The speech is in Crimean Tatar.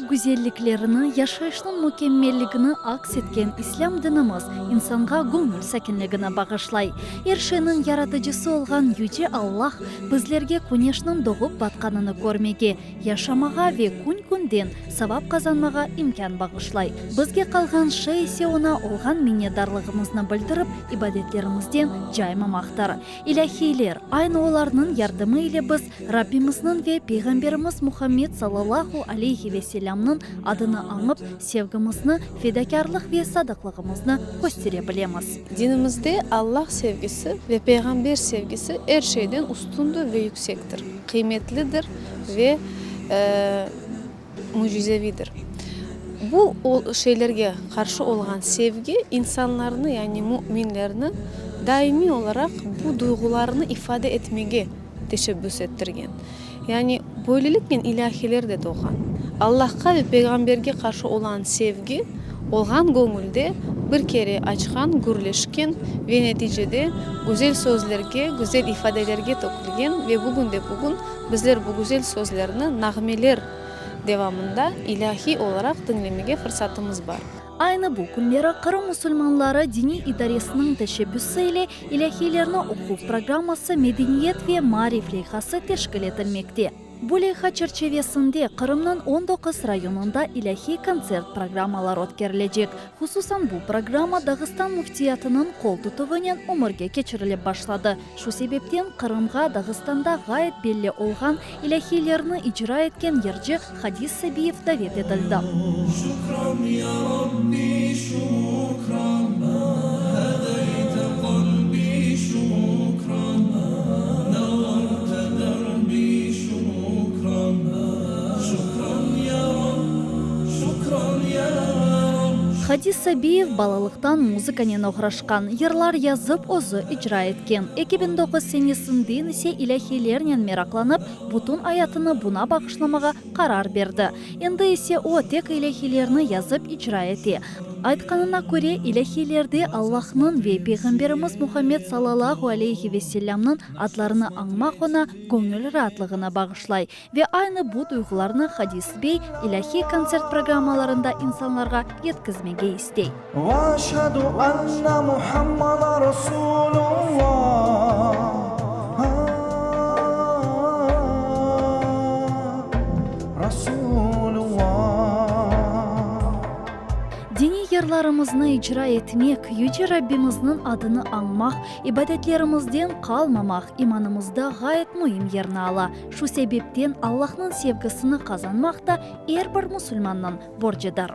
güzelliklerini, yaşayışnıñ mükemmelligini aks etken İslâm dinimiz insanğa göñül sakinligini bağışlay. Er şeyniñ yaratıcısı olğan Yüce Allah bizlerge küneşniñ doğıp batqanını körmege, yaşamağa ve kün-künden savap qazanmağa imkân bağışlay. Bizge qalğan şey ise oña olğan minnetdarlığımıznı bildirip, ibadetlerimizden caymamaqtır. İlâhiyler, aynı olarnıñ yardımı ile biz Rabbimizniñ ve Peyğamberimiz Muhammed sallallahu aleyhi ve selâmnıñ adını añıp, sevgimizni, fedakârlıq ve sadıqlığımıznı köstere bilemiz. Dinimizde Allah sevgisi ve Peyğamber sevgisi er şeyden üstündir ve yüksektir, qıymetlidir ve mücizevidir. Bu şeylerge qarşı olğan sevgi insanlarnı, yani müminlerni daimiy olaraq bu duyğularını ifade etmege teşebbüs ettirgen. Yani böyleliknen ilâhiler de doğğan. Allahqa ve Peyğamberge qarşı olan sevgi olğan göñülde bir kere açqan, gürleşken ve neticede güzel sözlerge, güzel ifadelerge tökülgen ve bugünde-bugün bizler bu güzel sözlerni nağmeler devamında ilâhiy olaraq diñlemege fırsatımız bar. Aynı bu künleri Qırım musulmanları diniy idaresiniñ teşebbüsi ile İlâhiylerni oquv programması Medeniyet ve maarif leyhası teşkil etilmekte. Bu leyha çerçivesinde Qırımnıñ 19 rayonında ilâhiy kontsert programmaları ötkerilecek. Hususan bu programma Dağıstan Müftiyatınıñ qol tutuvınen ömürge keçirilip başladı. Şu sebepten Qırımğa Dağıstanda ğayet belli olğan ilâhiylerni icra etken yırcı Hadis Sabiyev davet etildi. Hadis Sabiyev balalıqtan muzıkanen oğraşqan, yırlar yazıp, özü icra etken. 2009 senesinden ise ilâhiylernen meraqlanıp, bütün ayatını buña bağışlamağa qarar berdi. Endi ise o, tek ilâhiylerni yazıp icra ete. Aytqanına köre, ilâhiylerde Allahnıñ ve Peyğamberimiz Muhammed salâlâhu aleyhi ve selâmnıñ adlarını añmaq oña göñül raatlığını bağışlay. Ve aynı bu duyğularnı Hadis bey ilâhiy kontsert programmalarında insanlarğa yetkizmege istey. Ve eşhedü enne Muhammeden Resulullah. Diniy yırlarımıznı icra etmek, Yüce Rabbimizniñ adını añmaq, ibadetlerimizden qalmamaq imanımızda ğayet müim yerni ala. Şu sebepten Allahnıñ sevgisini qazanmaq da er bir musulmannıñ borcudır.